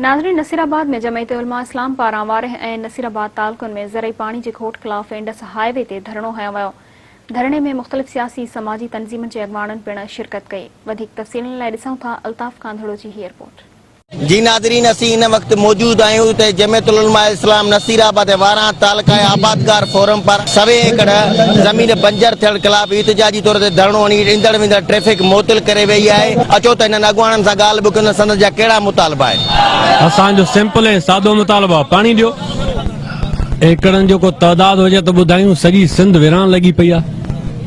ناظرين نصيرآباد ۾ جمعيت علماء اسلام پاران وارهه ۽ نصيرآباد تعلقن ۾ زرعي پاڻي جي کوٽ خلاف انڊس هاء وي تي ڌرڻو هنيو ويو. ڌرڻي ۾ مختلف سياسي سماجي تنظيمن جي اڳواڻن پڻ شرڪت ڪئي. وڌيڪ تفصيلن لاء ڏسون ٿا الطاف ڪانڌڙو جي هي رپورٽ. جي ناظرين اسين هن وقت موجود آهيون اتي جمعيت العلماء اسلام نصير آباد ۽ وارهان تعلقه آبادگار فورم پاران سوين ايڪڙ زمين بنجر ٿيڻ خلاف احتجاجي طور تي ڌرڻو هڻي ايندڙ ويندڙ ٽريفڪ معطل ڪري وئي آهي اچو ته هنن اڳواڻن سان ڳالهه به ڪيون ته سندن جا ڪهڙا مطالبا آهن. اسان جو سمپل ۽ سادو مطالبو آهي پاڻي ڏيو. ايڪڙن جو ڪو تعداد هجي ته ٻڌايون سڄي سنڌ ويران لڳي پئي آهي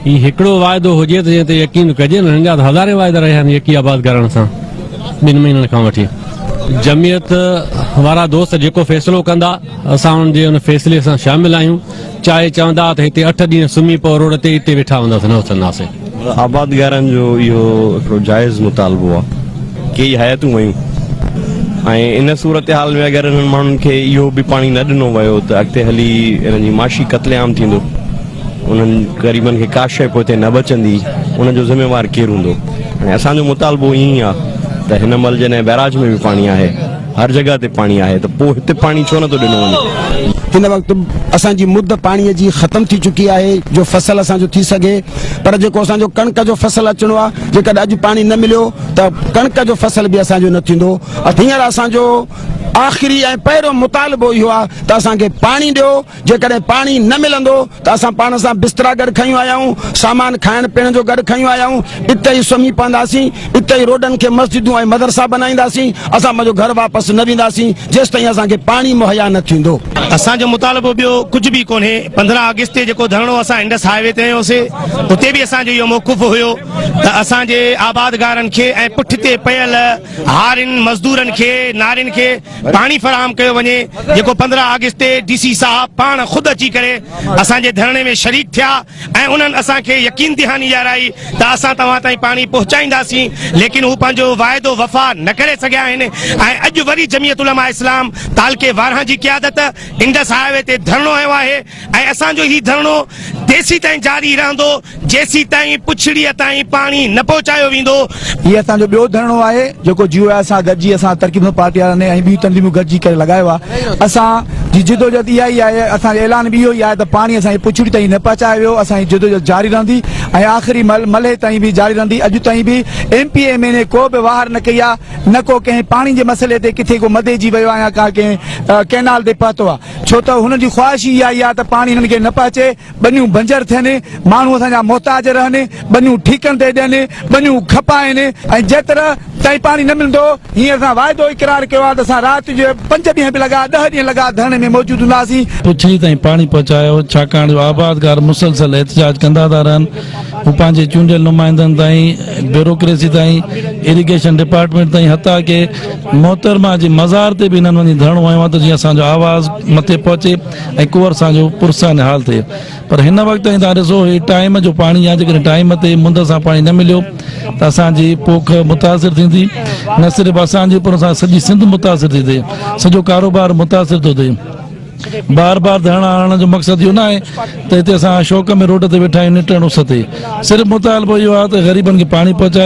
هي هڪڙو واعدو هجي ته جنهن تي يقين ڪجي نه هنن جا ته هزارين واعدا رهيا آهن يڪي آباد ڪرڻ سان ٻن مهينن کان وٺي جمعيت وارا دوست جيڪو فيصلو ڪندا اسان انهن جي ان فيصلي سان شامل آهيون چاهي چوندا ته هتي اٺ ڏينهن سمهي پئو روڊ تي اتي ويٺا هونداسين نه اٿنداسين. آبادگارن جو اهو هڪڙو جائز مطالبو آهي. ڪيئي حياتيون ويون ۽ ان صورتحال ۾ اگر انهن ماڻهن کي اهو به پاڻي نه ڏنو ويو ته اڳتي هلي انهن جي معاشي قتل عام ٿيندو انهن غريبن کي ڪا شيء پوئتي نه بچندي ان جو ذميوار ڪير هوندو ۽ اسان جو مطالبو ائين ئي آهي ته هن مهل جڏهن بئراج ۾ به پاڻي آهي هر جڳهه تي پاڻي آهي ته پوء هتي پاڻي ڇو نٿو ڏنو وڃي؟ هن وقت اسان جي مد پاڻي جي ختم ٿي چڪي آهي جو فصل اسان جو ٿي سگهي پر جيڪو اسان جو ڪڻڪ جو فصل اچڻو آهي جيڪڏهن اڄ پاڻي نه مليو ته ڪڻڪ جو فصل به اسان جو نه ٿيندو. هينئر اسان جو آخري ۽ پهريون مطالبو اهو آهي ته اسان کي پاڻي ڏيو. جيڪڏهن پاڻي نه ملندو ته اسان پاڻ سان بسترا گڏ کنيون آيا آهيون، سامان کائڻ پيئڻ جو گڏ کنيون آيا آهيون، اتي ئي سمهي پونداسين، اتي ئي روڊن کي مسجدون ۽ مدرسا بنائينداسين، اسان پنهنجو گهر واپس نه وينداسين جيستائين اسان کي پاڻي مهيا نه ٿيندو. اسان جو مطالبو ٻيو ڪجهه به ڪونهي، 15 آگسٽ تي جيڪو ڌرڻو اسان انڊس هاء وي تي هنيوسي اتي به اسان جو اهو موقف هيو ته اسان جي آبادگارن کي ۽ پٺتي پيل هارين مزدورن کي نارين کي پاڻي فراهم ڪيو وڃي جيڪو 15 آگسٽ تي ڊي سي صاحب پاڻ خود اچي ڪري اسان جي ڌرڻي ۾ شريڪ ٿيا ۽ انهن اسان کي يقين دهاني ڏيارائي ته اسان توهان تائين پاڻي پهچائينداسين ليڪن هو پنهنجو واعدو وفا نه ڪري سگهيا آهن ۽ اڄ وري جمعيت علماء اسلام تعلقي وارهان جي قيادت انڊس هاء وي تي ڌرڻو هنيو آهي ۽ اسان جو هي ڌرڻو تيسيتائين جاري رهندو جيسيتائين پڇڙيء تائين پاڻي نه پهچايو ويندو. هي اسان جو ٻيو ڌرڻو آهي جيڪو جي يو آء سان گڏجي اسان ترقي پسند پارٽي وارن ۽ ٻيون تنظيمون گڏجي ڪري لڳايو آهي. اسان جي جدوجهد اها ئي آهي اسان جو اعلان به اهو ئي آهي ته پاڻي اسان جي پڇڙي تائين نه پهچايو ويو اسان جي جدوجهد جاري رهندي ۽ آخري ملهي تائين به جاري رهندي اڄ تائين به M P M N A ڪو به واهر نه ڪئي آهي نه ڪو ڪنهن پاڻي جي مسئلي تي ڪٿي ڪو مدي جي ويو آهي يا ڪا ڪنهن ڪئنال تي پهتو آهي. ڇو ته هنن جي خواهش ئي اها ئي آهي ته پاڻي هنن کي نه پهچي، ٻنيون بنجر ٿين، ماڻهو اسان جا محتاج رهن، ٻنيون ٺيڪن تي ڏين، ٻنيون کپائين ۽ جيتر تائين پاڻي نه ملندو، هينئر اسان واعدو اقرار ڪيو آهي ته اسان رات جو پنج ڏينهن به لڳا، ڏهه ڏينهن لڳا ڌرڻي ۾ موجود هونداسين. پڇڙي تائين پاڻي پهچايو، ڇاڪاڻ جو آبادگار مسلسل احتجاج ڪندا ٿا رهن، هو پنهنجي چونڊيل نمائندن تائين، بيوروڪريسي تائين، ايريگيشن ڊپارٽمينٽ تائين حتيٰ ڪي محترمه جي مزار تي به هنن وڃي ڌرڻو هنيو آهي ته جيئن اسان جو آواز مٿي پهچي ۽ ڪو اسان جو پرسان حال ٿئي پر هن وقت تائين توهان ڏسو هي ٽائيم جو پاڻي آهي جيڪڏهن ٽائيم تي مند سان پاڻي نه مليو ته اسان جي پوک متاثر ٿيندي نه صرف اسان جي پر اسان سڄي سنڌ متاثر ٿي ٿئي سڄو ڪاروبار متاثر ٿو ٿئي بار بار ڌرڻا هڻڻ جو مقصد اهو نه آهي ته هتي اسان شوق ۾ روڊ تي ويٺا آهيون نٽهڻ اس تي صرف مطالبو اهو آهي ته غريبن کي پاڻي پهچايو.